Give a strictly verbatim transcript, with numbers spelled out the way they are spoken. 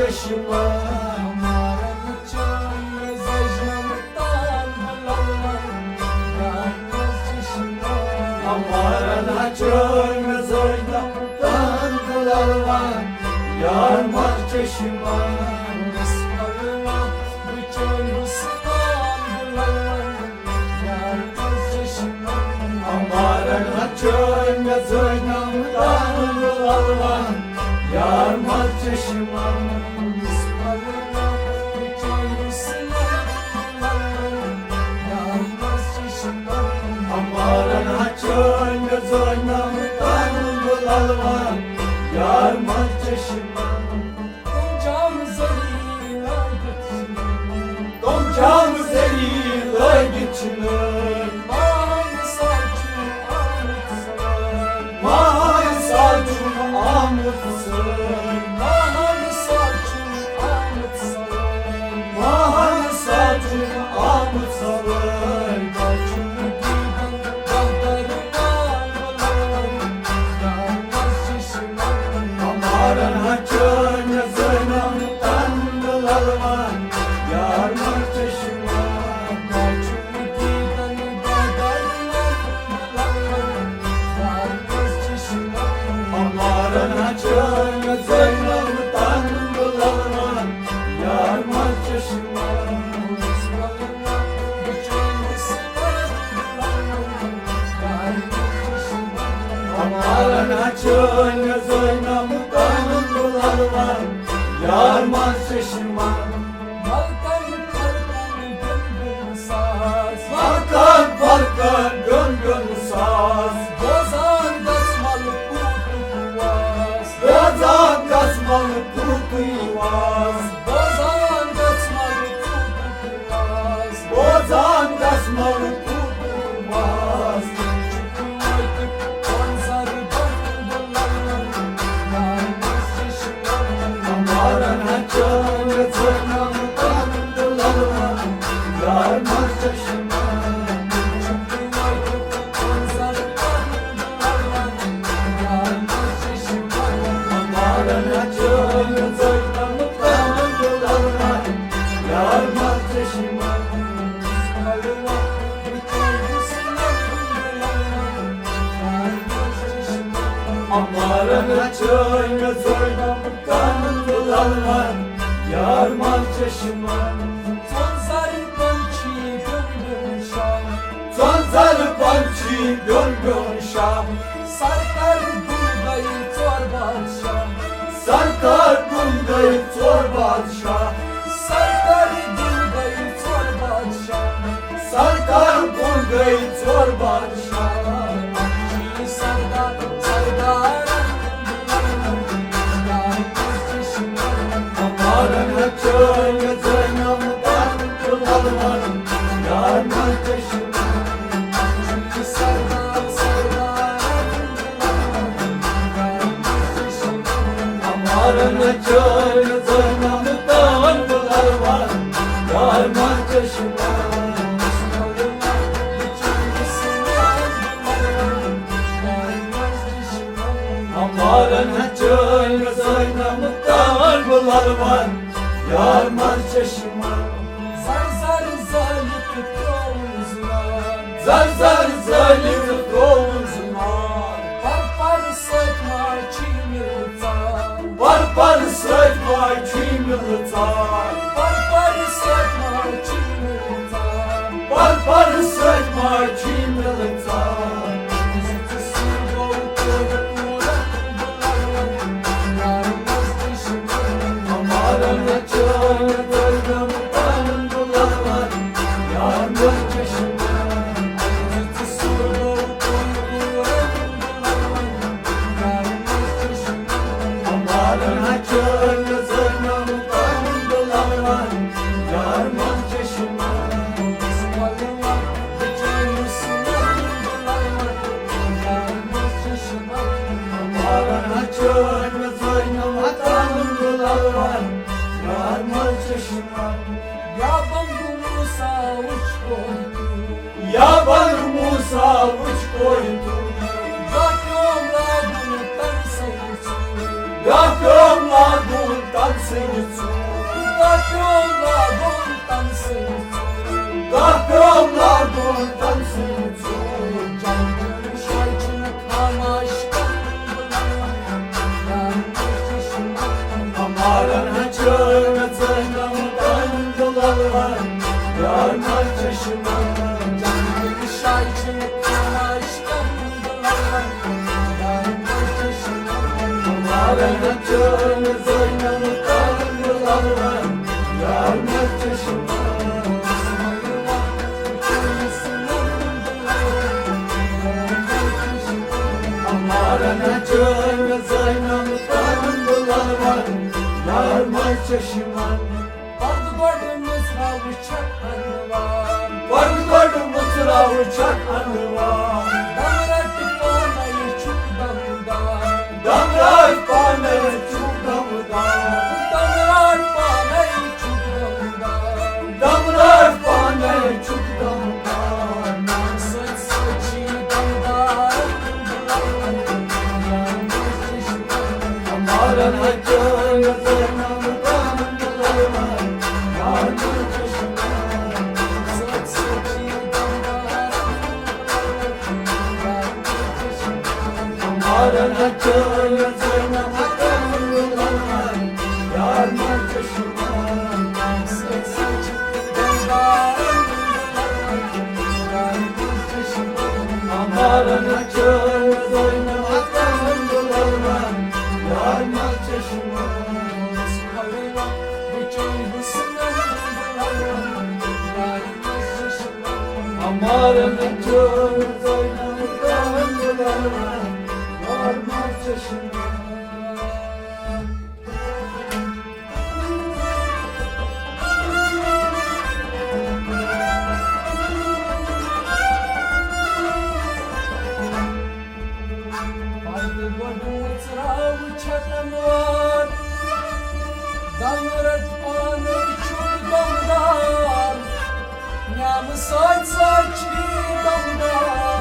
چشمہ، مارن چٲنۍ زٲجنم تان بُلوان، یار مز چشمہ۔ مارن چٲنۍ زٲجنم تان بُلوان، یار مز چشمہ۔ بسم اللہ، بہٕ چٲنۍ حسنان بُلوان، یار مز چشمہ۔ مارن چٲنۍ زٲجنم تان بُلوان، یار مز چشمہ۔ بسم اللہ، بہٕ چٲنۍ حسنان بُلوان، یار مز چشمہ۔ مارن چٲنۍ زٲجنم تان بُلوان، یار مز چشمہ۔ تم جام زری لٲگِتھ چھِ نٔرۍ۔ تم جام زری لٲگِتھ چھِ نٔرۍ۔ ماہن سال چھُ آمُت سٲرۍ۔ ماہن سال چھُ آمُت سٲرۍ۔ ماہن سال چھُ آمُت سٲرۍ۔ ماہن سال چھُ آمُت سٲرۍ۔ تۄہہِ چھُنہٕ دیٖدن دفتر مال بُلوان۔ یار مز چشمہ۔ مارن چٲنۍ زٲجنم تان بُلوان، یار مز چشمہ۔ مارن چٲنۍ زٲجنم تان بُلوان، یار مز چشمہ۔ مارن چٲنۍ زٲجنم تان بُلوان، یار مز چشمہ۔ ملکن خلقن بِن بِن ساز۔ ملکن خلقن بِن بِن ساز۔ بوزان دسمل کوٗتُک واز۔ بوزان دسمل کوٗتُے واز۔ بوزان دسمل کوٗتُک واز۔ بوزان دسمل کوٗتُک واز۔ مارن چٲنۍ زٲجنم تان بُلوان، یار مز چشمہ۔ مارن چٲنۍ زٲجنم تان بُلوان، یار مز چشمہ۔ مارن چٲنۍ زٲجنم تان بُلوان، یار مز چشمہ۔ ژۄن زرِ پنچھی بیوٚن بیوٚن شاہ۔ ژۄن زرِ پنچھی بیوٚن بیوٚن شاہ۔ سرکار بُن گٔے ژور بادشاہ۔ سرکار بُن گٔے ژور بادشاہ۔ سرکار بُن گٔے ژور بادشاہ۔ سرکار بُن گٔے ژور بادشاہ۔ اکھ چھُ سردار، سردار۔ مارن چٲنۍ زٲجنم تان بُلوان، یار مز چشمہ۔ مارن چٲنۍ زٲجنم تان بُلوان، یار مز چشمہ۔ مارن چٲنۍ زٲجنم تان بُلوان، یار مز چشمہ۔ زر زر زٲلِتھ ترٛووُن زُنار۔ زر زر زٲلِتھ ترٛووُن زُنار۔ پر پر سۭتۍ ما چھی مِلہٕ ژار۔ پر پر سۭتۍ ما چھی مِلہٕ ژار۔ پر پر سۭتۍ ما چھی مِلہٕ ژار۔ پر پر سۭتۍ ما چھی مِلہٕ ژار۔ یا بنگو موسیٰ وٕچھ کوہِ طور۔ یا بنگو موسیٰ وٕچھ کوہِ طور۔ گاہ پیوم لاگُن تن سٕے ژوٗر۔ گاہ پیوم لاگُن تن سٕنٛدِ ژوٗرِ۔ دَہ پیوٚو لاگُن تَمہِ سٕنٛدِ ژوٗرِ۔ دَہ پیوٚو لاگُن تَمہِ سٕنٛدِ ژوٗرِ۔ جنگل شاہ چھُنہٕ خاموش کرُن بُلاوان۔ یار مےٚ چشمہٕ۔ ہمارن ہچٲن زینم تنگ للوان۔ یار مےٚ چشمہٕ۔ جنگل شاہ چھُنہٕ خاموش کرُن بُلاوان۔ یار مےٚ چشمہٕ۔ ہمارن ہچٲن زینم تنگ للوان۔ یار مےٚ چشمہٕ۔ ہمارن ہچٲن زینم تنگ للوان۔ یار مےٚ چشمہٕ۔ پتہٕ گۄڈٕ مٕژراوٕ چھکھ انوار۔ پتہٕ گۄڈٕ مٕژراوٕ چھکھ انوار۔ دم رٹ پانے چھُکھ دمدار۔ دم رٹ پانے چھُکھ دمدار۔ دم رٹ پانے چھُکھ دمدار۔ دم رٹ پانے چھُکھ دمدار۔ میانہِ سۭتۍ سۭتۍ چھِ دمدار۔ ہمارن ہچٲن زینم تنگ للوان۔ یار مےٚ چشمہٕ۔ ہمارن ہچٲن زینم تنگ للوان۔ یار مےٚ چشمہٕ۔ ہمارن ہچٲن زینم تنگ للوان۔ یار مےٚ چشمہٕ۔ ہمارن ہچٲن زینم تنگ للوان۔ یار مےٚ چشمہٕ۔ پردٕ گۄڈٕ مٕژراوٕ چھکھ انوار۔ دم رٹ پانے چھُکھ دمدار۔ میانہِ سۭتۍ سۭتۍ چھِ دمدار۔